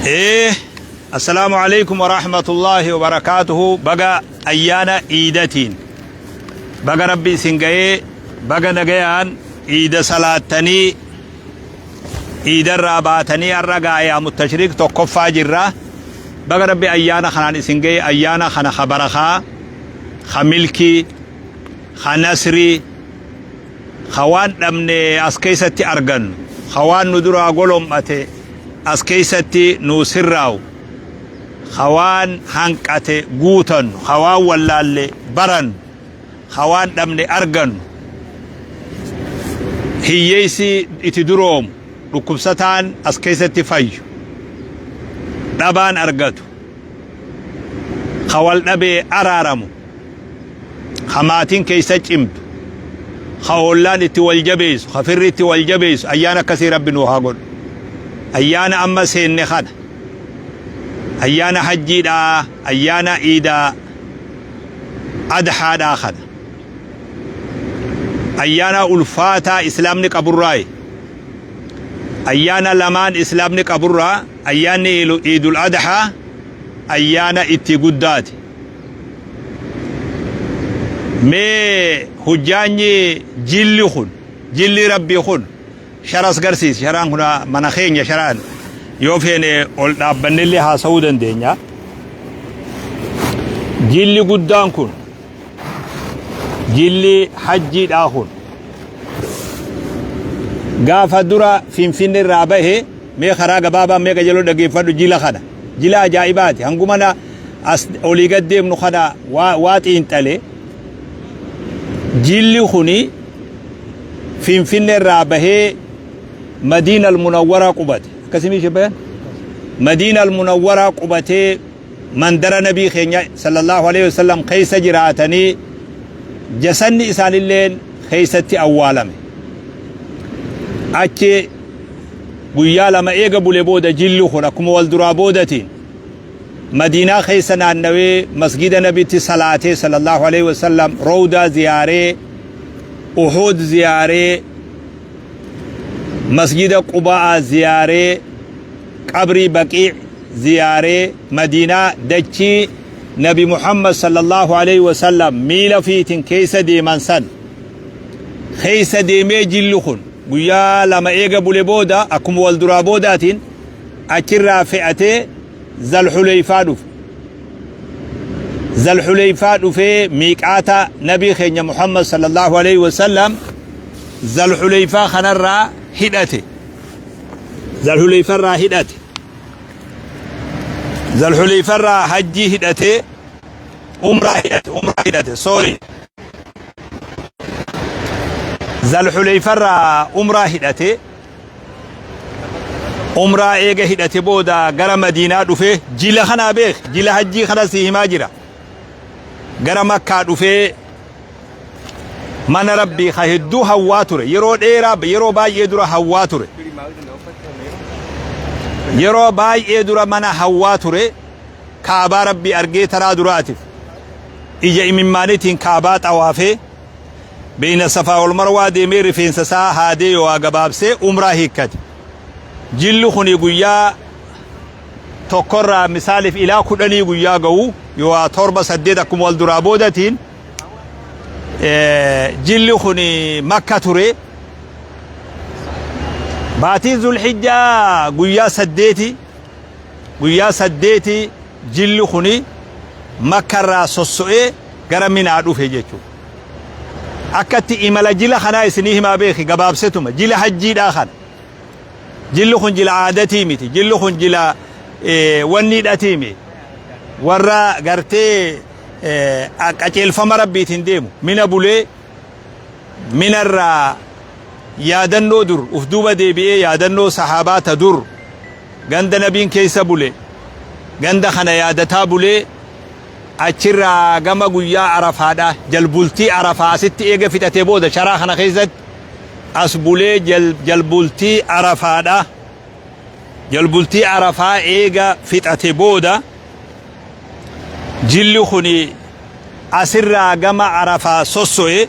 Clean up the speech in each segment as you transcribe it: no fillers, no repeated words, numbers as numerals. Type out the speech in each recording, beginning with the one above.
Ee, assalaamu alaikum warahmatullaahi wabarakaatuhu. Baga ayyaana iidatiin baga rabbi isin ga'ee, baga nagayaan iida salaattanii iidarraa baatanii har'a gaayaamu tashriik tokkoffaa jirra. Baga rabbi ayyaana kanaan isin ga'e. Ayyaana kana ka barakaa, ka milkii, ka nasrii, ka waan dhabne as keessatti argannu, ka waan nu duraa golom'ate as keessatti nuu sirraawu, ka waan hanqate guutannu, ka waan wallaalle barannu, ka waan dhabne argannu, hiyyeessi itti duroomu, dhukkubsataan as keessatti fayyu, dhabaan argatu, ka wal dhabee araaramu, ka maatiin keessa cimtu, ka ollaan itti wal jabeessu, ka firri itti wal jabeessu, ayyaana akkasii rabbi nuu haa godhu. Ayyaana amma seenne kana, ayyaana hajjiidhaa, ayyaana iidaa adhaadhaa kana, ayyaana ulfaataa islaamni qaburraayi. Ayyaana lamaan islaamni qaburraa ayyaanni iidul adhaa ayyaana itti guddaati. Mee hujjaanyi jilli kun, jilli rabbii kun sharas garsiisi. Sharaan kun mana keenya, sharaan yoo feene ol dhaabbannellee haasa'uu dandeenya. Jilli guddaan kun, jilli hajjiidhaa kun, gaafa dura Finfinne irraa bahe. Mee karaa gabaabaa mee qajeeloo dhaggeeffadhu. Jila kana jila ajaa'ibaati. Hangumana as olii gad deemnu kana waa xiinxale. Jilli kuni Finfinne irraa bahee Madiina al-Munawwaraa qubate. Akkasimii ishee bayan Madiina al-Munawwaraa qubatee, mandara nabii keenya sallallahu alaihi wasallam keessa jiraatanii, jasanni isaanilleen keessatti awwaalame. Achi guyyaa 2 eega bule booda, jilli kun akkuma wal duraa boodatiin Madiinaa keessa naannawee, masgida nabitti salaatee sallallahu alaihi wasallam, rowdaa ziyaaree, Uhud ziyaaree, masgida Quba'aa ziyaaree, qabrii Baqii ziyaaree, Madiinaa dachii nabi Muhammad sallallahu alaihi wasallam miila fiitin keessa deeman san keessa deemee, jilli kun guyyaa 2 eega bule booda akkuma wal duraa boodaatiin achirraa fe'atee Zalxuleyfaa dhufe. Zalxuleyfaa dhufee miiqaata nabii keenya Muhammad sallallahu alaihi wasallam Zalxuleyfaa kanarraa hidhate. Zalxuleyfarraa hidhate. Zalxuleyfarraa hajjii hidhatee umraa hidhate, umraa hidhate, sorry. Zalxuleyfarraa umraa hidhate. Umraa eega hidhate booda gara Madiinaa dhufee, jila kanaa beek, jila hajjii kana si himaa jira. Gara Makkaa dhufee mana Rabbii ka hedduu hawwaa ture, yeroo dheeraa, yeroo baay'ee dura hawwaa ture. Yeroo baay'ee dura mana hawwaa ture, Kaabaa Rabbii argee taraa duraatiif ija imimmaaniitiin Kaabaa xawaafee, beeyna Safaa wal Marwaa deemee, rifeensa isaa haadee yoo gabaabsee umraa hiikkate. Jilli kuni guyyaa tokkorraa misaaliif ilaa 10 guyyaa ga'u yoo 7, 8 akkuma wal duraa boodatiin jilli kuni Makka ture. Baatiin Zulhijjaa guyyaa 8, guyyaa 8 jilli kuni Makka irraa sosso'ee gara Minaa dhufe jechuudha. Akkatti imala jila kanaa isinii himaa beeki gabaabsetuma jila hajjiidhaa kana. Jilli kun jila aadatii miti. Jilli kun jila wanniidhatii miti. Warra gartee qajeelfama rabbiitiin deemu Mina bulee, Minarraa yaadannoo dur uf duuba deebi'ee, yaadannoo sahaabaa ta dur ganda nabiin keessa bule, ganda kana yaadataa bulee, achirraa gama guyyaa Arafaadha jalbultii Arafaa asitti eega fixatee booda, sharaa kana keessatti as bulee, jalbultii Arafaadha, jalbultii Arafaa eega fixate booda, jilli kuni asirraa gama Arafaa sosso'e.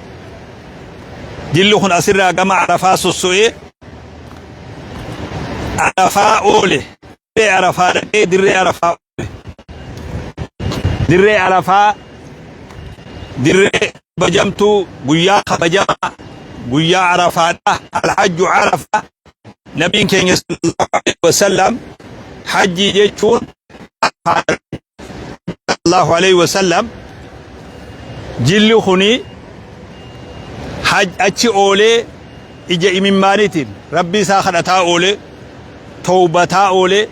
Jilli kun asirraa gama Arafaa sosso'e, Arafaa oole. Dirree Arafaa dhaqee dirree Arafaa oole. Dirree Arafaa dirree kabajamtuu guyyaa kabajamaa guyyaa Arafaadha. Alhajju Arafa nabiin keenya sallallahu alaihi wasallam hajjii jechuun sallallahu alaihi wasallam jilli kuni achi oolee ija imimmaaniitiin rabbii isaa kadhataa oolee towbataa oolee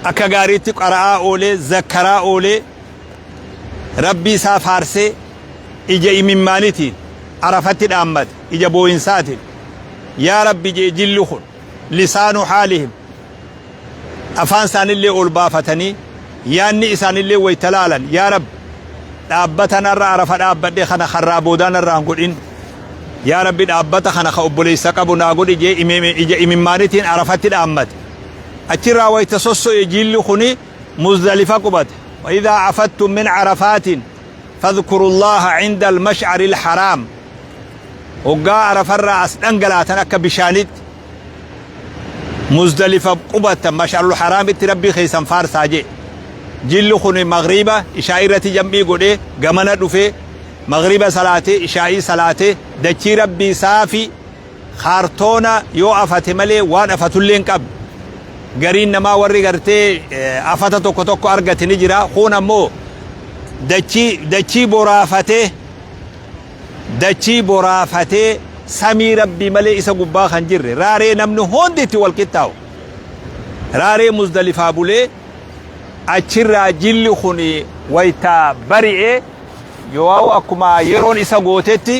akka gaariitti qara'aa oolee zakkaraa oolee rabbii isaa faarsee ija imimmaaniitiin arafatti dhaammate ija boo'insaatiin yaa rabbi jee jilli kun lisaanu haalihim afaan isaanillee ol baafatanii yaanni isaanillee wayta laalan yaa rabbi dhaabbata narra arafa dhaabbadhe kana karraa boodaa narraa hin godhin yaa rabbi dhaabbata kana ka obboleessa qabu naa godhi jee ija imimmaanitiin arafatti dhaammate achirraa wayta sosso'e jiilli kuni muzdalifa qubate وإذا أفدتم من عرفات فاذكروا الله عند المشعر الحرام hoggaa arafarraa as dhangalaatan akka bishaanitti muzdalifa qubatan mash'arul haraamitti rabbii keessan faarsaa jee jilli kun magriiba ishaa irratti jam'ii godhee gamana dhufee magriiba salaatee ishaa'ii salaatee dachii rabbii saafi kaartoona yoo afate malee waan afatullee hin qabne gariin namaa warri gartee afata tokko tokko argate ni jira kun ammoo dachii dachii boraafatee dachii boraafatee samii rabbii malee isa gubbaa kan jirre raaree namni hundi itti wal qixxaawu raaree muzdalifaa bulee achirraa jilli kun waytaa bari'e yoo akkuma yeroon isa gootetti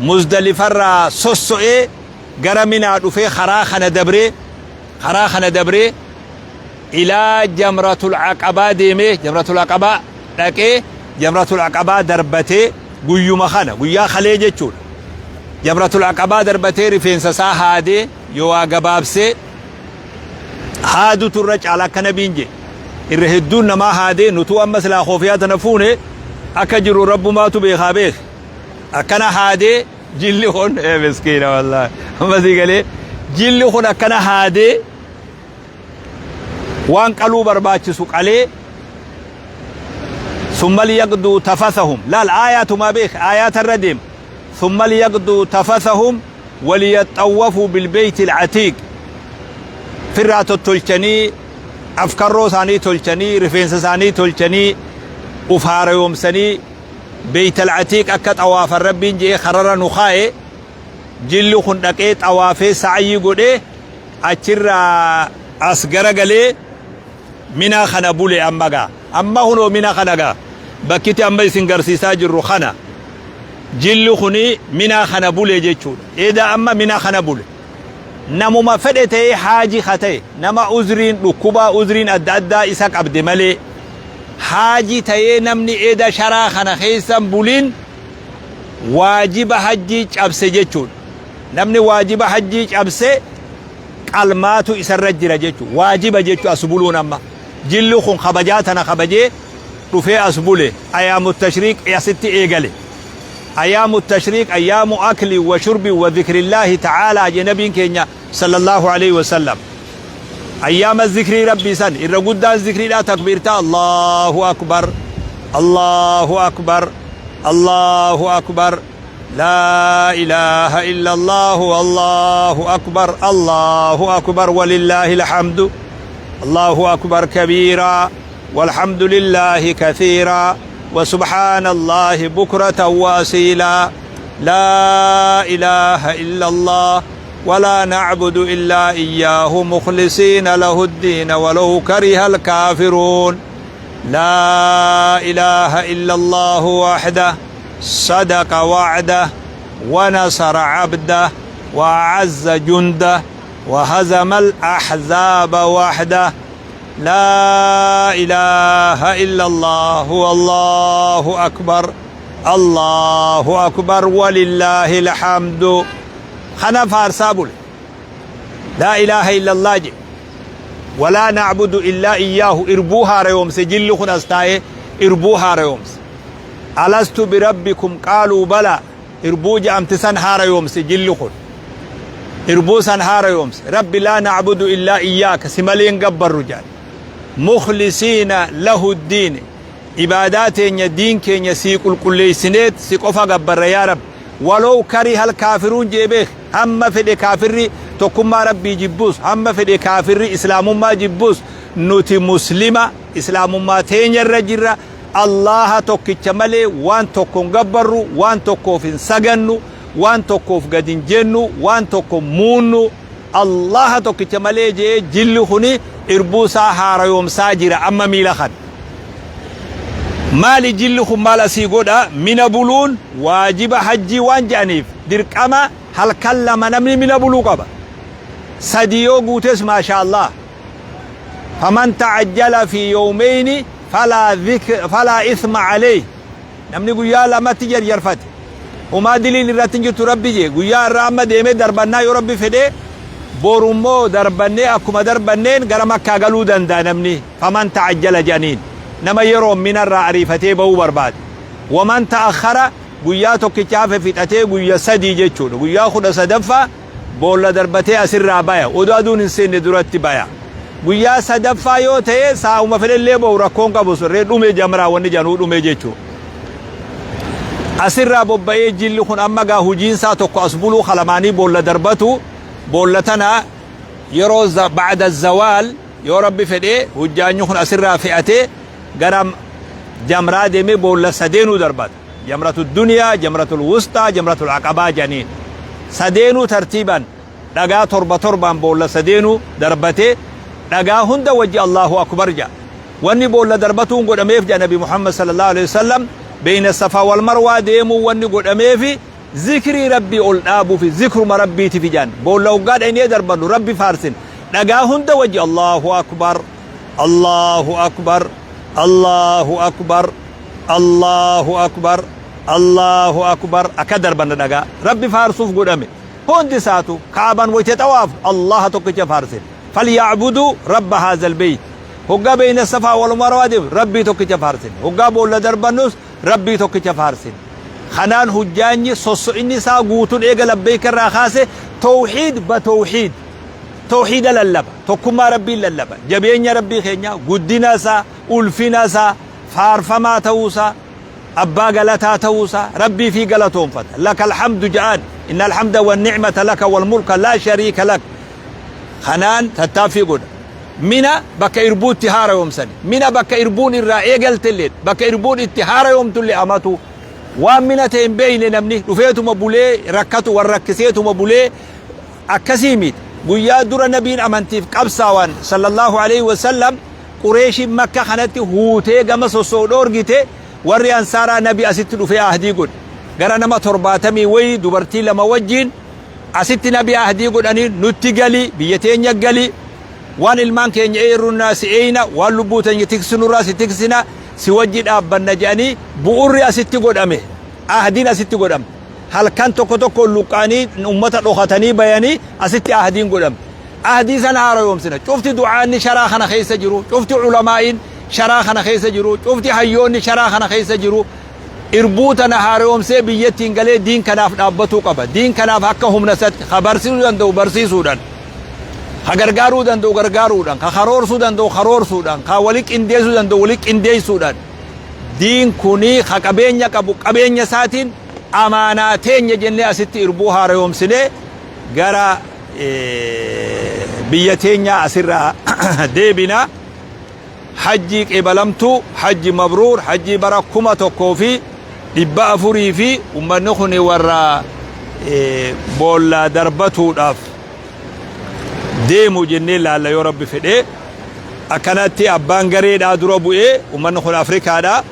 muzdalifarraa sosso'ee gara minaa dhufee karaa kana dabree karaa kana dabree ilaa jamratul aqabaa deemee jamratul aqabaa dhaqee jamratul aqabaa darbatee guyyuma kana guyyaa kalee jechuudha. Jamratul aqabaa darbatee rifeensa isaa haadee yoo waa gabaabsee haadutu irra caala akka nabiin jedhe. Irra hedduun namaa haadee nutuu amma silaa koofiyaa tana fuune akka jiru rabbumaatu beekaa beeke. Akkana haadee jilli kun miskiina wallaahi amma sii galee jilli kun akkana haadee waan qaluu barbaachisu qalee ثم ليقضوا تفثهم laal aayaatumaa beek aayaata irra deem ثم ليقضوا تفثهم وليطوفوا بالبيت العتيق firraa tottolchanii afkarroo isaanii tolchanii rifeensa isaanii tolchanii uf haarayoomsanii بيت العتيق akka xawaafan rabbiin je'ee karara nu kaa'e jilli kun dhaqee xawaafee sa'ayii godhee achirraa as garagalee mina kana bule amma gaa amma hunoo mina kana gaa bakkiti amma isin garsiisaa jirru kana jilli kuni mina kana bule jechuudha eeda amma mina kana bule namuma fedhe ta'ee haaji ka ta'e nama uzriin dhukkubaa uzriin adda addaa isa qabde malee haaji ta'ee namni eeda sharaa kana keessan bulin waajiba hajjii cabse jechuudha namni waajiba hajjii cabse qalmaatu isarra jira jechuudha waajiba jechuudha as buluun amma jilli kun kabajaa tana kabajee dhufee as bule أيام التشريق asitti eegale أيام التشريق أيام أكل وشرب وذكر الله تعالى je nabiin keenya صلى الله عليه وسلم ayyaama zikrii rabbii san irra guddaan zikriidha takbiirtaa الله أكبر الله أكبر الله أكبر لا إله إلا الله الله أكبر الله أكبر ولله الحمد الله أكبر كبيرا والحمد لله كثيرا وسبحان الله بكرة وأصيلا لا إله إلا الله ولا نعبد إلا إياه مخلصين له الدين ولو كره الكافرون لا إله إلا الله وحده صدق وعده ونصر عبده وأعز جنده وهزم الأحزاب وحده لا إله إلا الله والله أكبر الله أكبر ولله الحمد kana faarsaa bule لا إله إلا الله je ولا نعبد إلا إياه irbuu haarayoomse jilli kun as taa'ee irbuu haarayoomse ألست بربكم قالوا بلى irbuu je'amte san haarayoomse jilli kun Irbuu san haarayoomse. Rabbi laa na'budu illaa iyyaaka si malee hin gabbarru jedhan. Mukhlisiina lahu diini. Ibaadaa teenya diin keenya sii qulqulleeysineet si qofa gabbarra yaa Rabbi. Walow karihal kaafiruun jee beeki. Hamma fedhe kaafirri tokkummaa Rabbii jibbus, hamma fedhe kaafirri islaamummaa jibbus, nuti muslima islaamummaa teenya irra jirra. Allaaha tokkicha malee waan tokko hin gabbarru, waan tokkoof hin sagannu, waan tokkoof gad hin jennu, waan tokko hin muunnu. Allaaha tokkicha malee je'ee jilli kuni irbuu isaa haarayoomsaa jira amma miila kana. Maali jilli kun maal asii godha? Mina buluun waajiba hajjii waan je'aniif dirqama halkan 2 namni mina buluu qaba. 3 yoo guutes maashaa Allaah. Faman ta'ajjala fi yawmeyni falaa dhikr falaa ithma aleyh. Namni guyyaa lamatti jarjarfate homaa diliin irratti hin jirtu Rabbi jee guyyaa irraa amma deemee darbannaa yoo Rabbi fedhee boru immoo darbannee akkuma darbanneen gara Makkaa galuu danda'a namni faman ta'ajjala jedhaniin nama yeroon minarraa ariifatee ba'uu barbaade waman ta'akhara guyyaa tokkicha hafe fixatee guyya 3 jechuudha guyyaa 13ffaa boolla darbatee asirraa baya odoo aduun hin seenne duratti baya guyyaa sadaffaa yoo ta'e saa'uma fedhellee ba'u rakkoon qabu sun ree dhume jamraa wanni jedhanuu dhume jechuu asirraa bobba'ee jilli kun amma gaa hujiinsaa tokko as buluu kalamaanii boolla darbatu boolla tana yeroo ba'da zawaal yoo rabbi fedhee hujjaanyi kun asirraa fe'atee gara jamraa deemee boolla sadeenuu darbata Jamratu duniyaa, jamratul wusxaa, jamratul aqabaa jedhaniin. Sadeenuu tartiibaan dhagaa torba torbaan boolla sadeenuu darbatee dhagaa hunda wajji Allahu akbar jedha. Wanni boolla darbatuun godhameef jedha Nabi Muhammad sallallahu alaihi wasallam beeyna safaa wal marwaa deemuu wanni godhameefi zikrii Rabbii ol dhaabuufi zikruma Rabbiitifi jedhan. Boolla hoggaa dhaynee darbannu Rabbi faarsin. Dhagaa hunda wajji Allahu akbar, Allahu akbar, Allahu akbar. Allahu akbar Allahu akbar akka darbanna dhagaa rabbi faarsuuf godhame hundi isaatu ka'aban wayte xawaaf Allaha tokkicha faarsin falya'buduu rabba haazal beyt hoggaa beeyna safaa wal marwaa deemu rabbii tokkicha faarsin hoggaa boolla darbannus rabbii tokkicha faarsin kanaan hujjaanyi sosso'inni isaa guutuun eega labbeeyka irraa kaase tawhiid ba tawhiid tawhiida lallaba tokkummaa rabbii lallaba jabeenya rabbii keenyaa guddina isaa ulfina isaa faarfamaa ta'uu isaa, abbaa galataa ta'uu isaa, Rabbii fi galatoomfata. Lakal hamdu ja'aan. Innal hamda wan ni'mata laka wal mulka laa shariika lak. Kanaan tattaaffii godha. Mina bakka irbuu itti haarayoomsani. Mina bakka irbuun irraa eegaltellee, bakka irbuun itti haarayoomtullee amatu. Waan mina ta'e hin beekne namni dhufeetuma bulee rakkatu wal rakkiseetuma bulee akkasii miti. Guyyaa dura nabiin amantiif qabsaawan sallallahu alaihi wasallam Qureeshiin Makka kanatti huutee gama sosso'u dhoorgite, warri Ansaaraa Nabi asitti dhufee ahdii godhe. Gara nama torbaatamii wayii dubartii lama wajjiin asitti Nabi ahdii godhanii nutti gali, biyya teenya gali, waan ilmaan keenya eerrunaa si eeyna, waan lubbuu teenya tiksinurraa si tiksina, si wajji dhaabbanna jedhanii bu'urri asitti godhame. Ahdiin asitti godhamte. Halkan tokko tokkoon luqqa'anii ummata dhokatanii bayanii asitti ahdiin godhamte. Ahdii sana haarayoomsina. Cufti du'aanni sharaa kana keessa jiru, cufti ulamaa'iin sharaa kana keessa jiru, cufti hayyoonni sharaa kana keessa jiru, irbuu tana haarayoomsee biyyattiin galee diin kanaaf dhaabbatuu qaba. Diin kanaaf akka humna isatti ka barsiisuu danda'u barsiisuudhaan, ka gargaaruu danda'u gargaaruudhaan, ka karoorsuu danda'u karoorsuudhaan, ka wali qindeessuu danda'u wali qindeessuudhaan diin kuni ka qabeenya qabu qabeenya isaatiin amaanaa teenya jennee asitti irbuu haarayoomsinee gara biyya teenyaa asirraa deebina. Hajjii qeebalamtuu, hajji mabruur, hajjii bara 1400 fi ummanni kun warra boolla darbatuudhaaf deemu jennee laalla yoo rabbi fedhee. Akkanatti abbaan gareedhaa dura bu'ee ummanni kun Afrikaadha.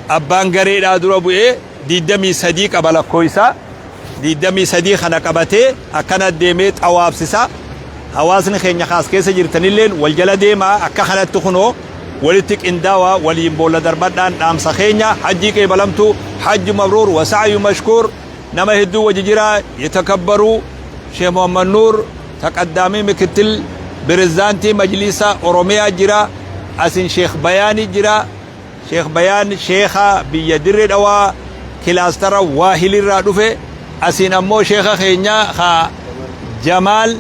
Abbaan gareedhaa dura bu'ee 23 qaba lakkooysa. 23 kana qabatee akkana deemee xawaafsisa. Hawaasni keenya kaas keessa jirtanilleen wal jala deemaa akka kanatti kunoo walitti qindaawaa waliin boolla darbadhaan dhaamsa keenya hajjii qeebalamtuu hajji mabruur wa sa'yu mashkuur nama hedduu wajji jira yetakabbaruu Sheekh Muhammad Nuur taqaddaamii mikittil pirezidaantii majliisa Oromiyaa jira asin Sheekh Bayaanii jira Sheekh Bayaan Sheekha biyya Dirre Dhawaa kilaastara Waahilirraa dhufe. Asiin ammoo Sheekha keenya ka Jamaal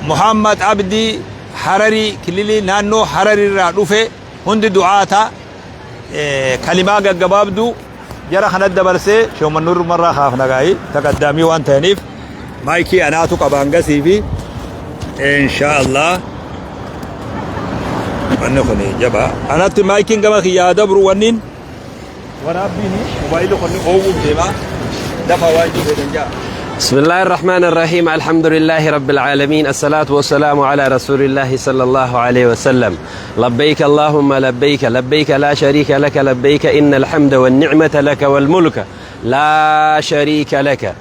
Muhammad Abdii Hararii kililii naannoo Harariirraa dhufe hundi du'aata kalimaa gaggabaabduu jara kana dabarsee sheemannuurrumarraa kaafna gaa'ii taqaddaamii waan ta'aniif maayikii anaatu qaba hangasii fi insha Allah wanni kun jabaa anatti maayikiin gama kiyyaa dabru wanniin waraabbiin mobaayilli kun oowwuuf deema dafa waan jiru fedhan jaa. بسم الله الرحمن الرحيم، الحمد لله رب العالمين، الصلاة والسلام على رسول الله صلى الله عليه وسلم. لبيك اللهم لبيك، لبيك لا شريك لك لبيك، إن الحمد والنعمة لك والملك لا شريك لك.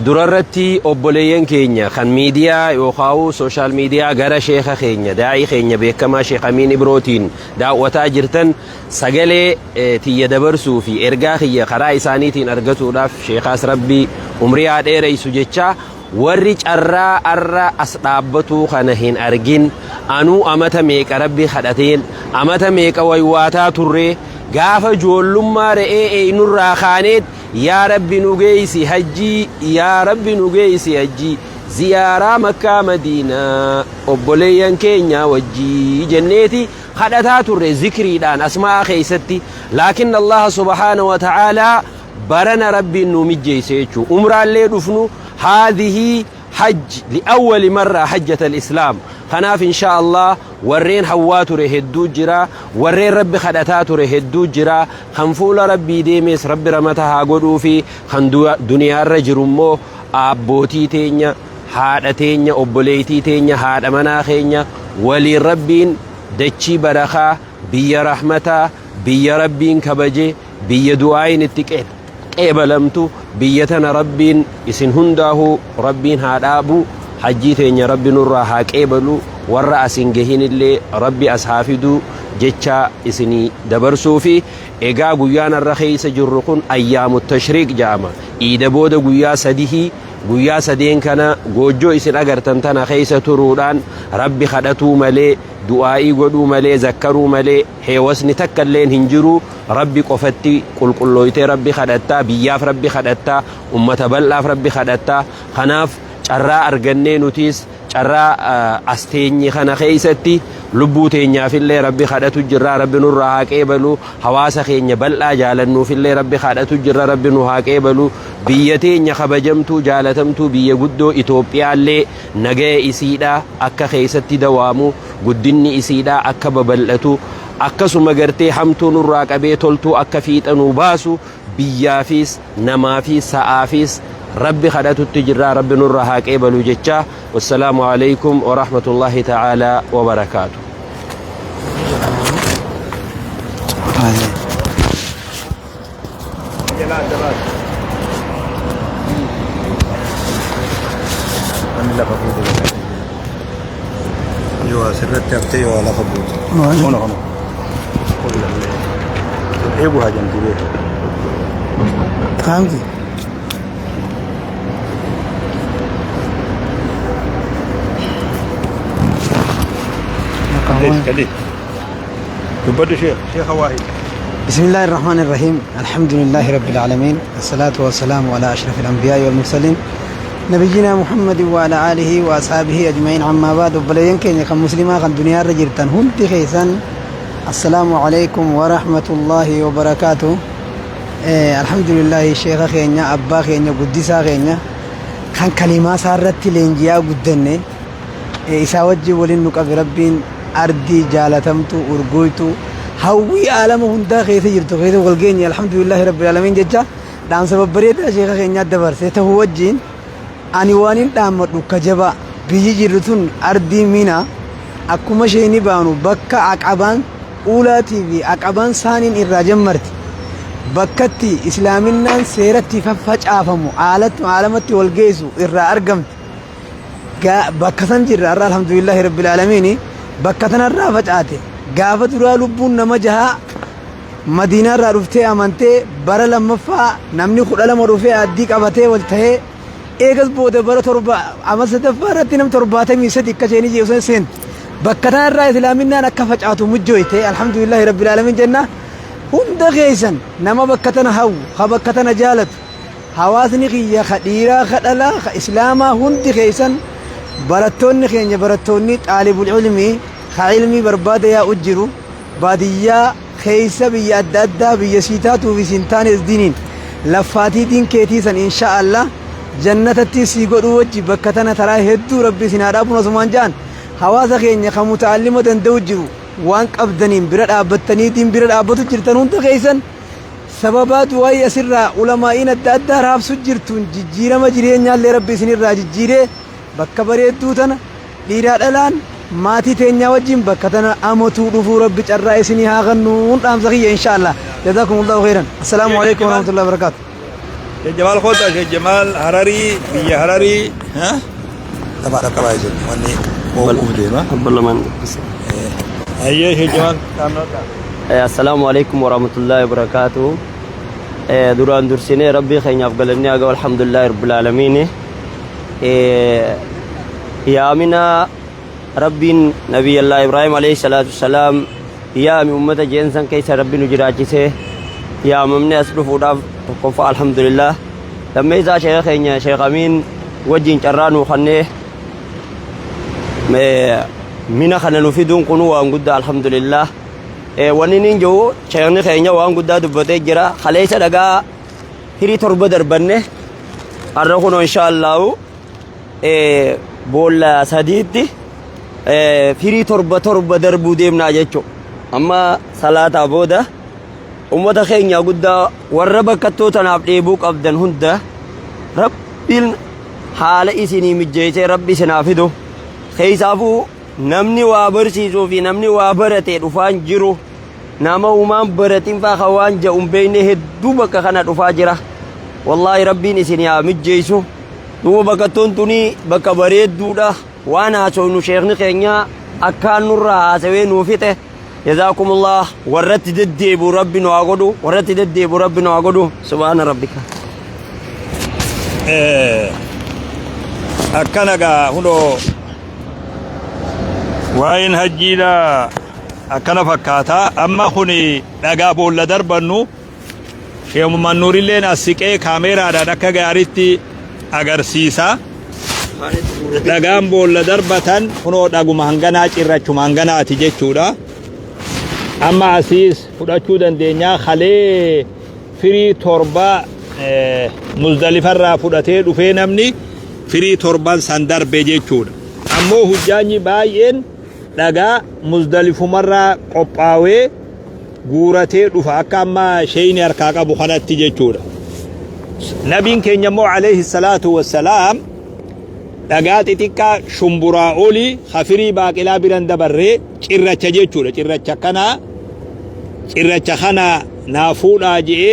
Durarratti obboleeyyan keenya kan miidiyaa yookaan social media gara sheeka keenya, daa'ii keenya beekamaa Sheekh Amiin Ibrootiin daawwataa jirtan, sagalee tiyya dabarsuu fi ergaa kiyya karaa isaaniitiin argatuudhaaf sheekaas Rabbii umrii haa dheereysu jecha, warri carraa arra as dhaabbatuu kana hin argin, anuu amata meeqa Rabbi kadhateen, amata meeqa waywaataa turree, gaafa joollummaa re'ee eenyurraa kaaneet, yaa Rabbi nu geeysi hajjii, yaa Rabbi nu geeysi hajjii, ziyaaraa Makkaa Madiinaa obboleeyyan keenya wajjii jenneeti kadhataa turre zikriidhaan asmaa keeysatti. Laakin Allaha subhaana wa ta'aalaa barana Rabbiin nu mijjeeyse jechuu umraallee dhufnu haadhihi hajj li'awwali marra hajjata al-islaam. Kanaaf insha Allah warreen hawwaa ture hedduu jira, warreen Rabbi kadhataa ture hedduu jira. Kan fuula Rabbii deemes Rabbi ramata haa godhuu fi kan duniyaarra jiru immoo abbootii teenya, haadha teenya, obboleeytii teenya, haadha manaa keenya waliin Rabbiin dachii barakaa, biyya rahmataa, biyya Rabbiin kabaje, biyya du'aayin itti qeebalamtu, biyya tana Rabbiin isin hundaahuu Rabbiin haa dhaabu. Hajjii teenya Rabbi nurraa haa qeebalu, warra asin gahinillee Rabbi as haa fiduu jecha isinii dabarsuu fi egaa guyyaan har'a keessa jirru kun ayyaamu tashriiq jedhama. Iida booda guyyaa sadihii, guyyaa sadeen kana goojjoo isin agartan tana keessa turuudhaan Rabbi kadhatuu malee, du'aa'ii godhuu malee, zakkaruu malee heewasni takka illeen hin jiru. Rabbi qofatti qulqullooytee Rabbi kadhattaa, biyyaaf Rabbi kadhattaa, ummata bal'aaf Rabbi kadhattaa. Kanaaf carraa argannee nutiis carraa as teenye kana keessatti lubbuu teenyaafillee Rabbi kadhatu jirra, Rabbi nurraa haa qeebalu. Hawaasa keenya bal'aa jaalannuufillee Rabbi kadhatu jirra, Rabbi nu haa qeebalu. Biyya teenya kabajamtuu, jaalatamtuu, biyya guddoo Itoophiyaallee nagaya isiidha akka keessatti dawaamu, guddinni isiidha akka babal'atu, akkasuma gartee hamtuu nurraa qabee toltuu akka fiixanuu baasu biyyaafis namaafis sa'aafis Rabbi kadhatutti jirra, Rabbi nurraa haa qeebalu jecha. Wassalaamu alaikum warahmatullaahi ta'aalaa wabarakaatu. Wanni lafa fuute yoo asirratti haftee yoo lafa buute. Hono hono. Eegu haa jamti beeku. Kaamti. Kadi. Dubbadhu sheekh. Sheekha waahid. بسم الله الرحمن الرحيم، الحمد لله رب العالمين، الصلاة والسلام على أشرف الأنبياء والمرسلين، نبينا محمد وعلى آله وأصحابه أجمعين. عما بعد، obboleeyyan keenya kan muslimaa kan duniyaa irra jirtan hundi keessan، السلام عليكم ورحمة الله وبركاته. الحمد لله، sheeka keenya, abbaa keenya, guddisaa keenya kan kalimaa isaa irratti leenjiyaa guddanne isaa wajjin waliin nu qabe Rabbiin ardii jaalatamtu, urgoytu, hawwii aalama hundaa keessa jirtu keessa wal geenye, الحمد لله رب العالمين jecha dhaamsa babbareedaa sheeka keenyaa dabarse ta'uu wajjin ani waan hin dhaammadhu kajaba biyyi jirru tun ardii Mina akkuma isheeni baanu bakka aqabaan uulaatii fi aqabaan saaniin irraa jammarti, bakkatti islaaminaan seeratti faffacaafamu, aalamatti wal geessu irraa argamti. Bakka san jirra har'a, الحمد لله رب العالمين. Bakka tanarraa facaate. Gaafa duraa lubbuun nama jahaa Madiinaarraa dhuftee amantee, bara lammaffaa namni 12 dhufee addii qabatee wal tahee, eegas booda bara 7 ama sadaffaa irratti nam 73 akka isheen ijee osoo seente. Bakka tanarraa islaaminaan akka facaatu mujjooyte, الحمد لله رب العالمين jenna. Hunda keessan nama bakka tana hawwu, ha bakka tana jaalatu. Hawaasni kiyya ka dhiiraa ka dhalaa ka islaamaa hundi keessan, barattoonni keenya, barattoonni xaalibul ilmii ka ilmii barbaada yaa'u jiru baadiyyaa keessa, biyya adda addaa, biyya sii taatuu fi siin taanes, diiniin laffaatii diin keetii san insha Allah jannatatti sii godhuu wajji bakka tana taraa hedduu Rabbi isin haa dhaabuun. Asumaan ja'an hawaasa keenya kan muta'allima danda'u jiru waan qabdaniin bira dhaabbattanii diin bira dhaabbatu jirtan hunda keessan, sababaa du'aayii asirraa ulamaa'iin adda addaa raabsu jirtuun jijjiirama jireenyaallee Rabbi isinirraa jijjiiree bakka bareedduu tana dhiiraa dhalaan maatii teenyaa wajjin bakka tana amatuu dhufuu Rabbi carraa isinii haa kennuun dhaamsa kiyya insha Allah. Jazakumullahu khairan. Assalaamu alaikum warahmatullahi wabarakatuh. Sheekh Jamaal kota, Sheekh Jamaal Hararii, biyya Hararii. Taphaadha qabaa jechuudha. Wanni oofuuf deema. Abba lamaan. Hayyee, Sheekh Jamaal. Assalaamu alaikum warahmatullahi wabarakatuh. Duraan dursinee Rabbii keenyaaf galannee haga, alhamdulillahi rabbil aalamiin. Yaamina Rabbiin Nabiyyallah Ibraahim alayhi salaatu wassalaam yaami ummata jeensan keessa Rabbi nu jiraachisee yaamamne as dhufuudhaaf tokkoffaa alhamdulillah. Lammeessaa sheekha keenya Sheekh Amiin wajjin carraa nuu kennee mina kana nu fiduun kun waan guddaa, alhamdulillah. Wanni inni jiru, sheekni keenya waan guddaa dubbatee jira. Kaleessa dhagaa firii 7 darbanne, har'a kunoo insha Allahu boolla sadiitti firii torba torba darbuu deemnaa jechuudha. Amma salaataa booda ummata keenya guddaa warra bakkattuu tanaaf dheebuu qabdan hunda Rabbiin haala isinii mijjeessee Rabbi isinaa fidu. Keessaafuu namni waa barsiisuu fi namni waa barate dhufaan jiru, nama uumaan baratin faa kan waan jedhu hin beekne hedduu bakka kana dhufaa jira. Wallaahi Rabbiin isin haa mijjeessu. Duuba bakkattuun tuni bakka bareedduudha. Waan haasofnu sheekni keenya akkaan nurraa haasawee nuu fixe. Jazaakumullah, warratti deddeebi'u Rabbi nu haa godhu. Warratti deddeebi'u Rabbi nu haa godhu. Subhaana rabbika. Akkana gaa, hunoo waa'een hajjiidha akkana fakkaata. Amma kun dhagaa boolla darbannu Sheekh Mannuurilleen as siqee kaameeraadhaan akka gaariitti agarsiisa. Dhagaan boolla darbatan kunoo dhaguma hanganaa, cirrachuma hanganaati jechuudha. Amma asiis fudhachuu dandeenya. Kalee firii 7 Muzdalifarraa fudhatee dhufee namni firii torban san darbe jechuudha. Ammoo hujjaanyi baay'een dhagaa Muzdalifumarraa qophaawee guuratee dhufa, akka amma sheeyni harkaa qabu kanatti jechuudha. Nabiin keenya immoo alayhi salaatu wassalaam dhagaa xixiqqaa shumburaa olii hafirii baaqilaa biran dabarree cirracha jechuudha. Cirracha kanaa, cirracha kana naa fuudhaa je'ee.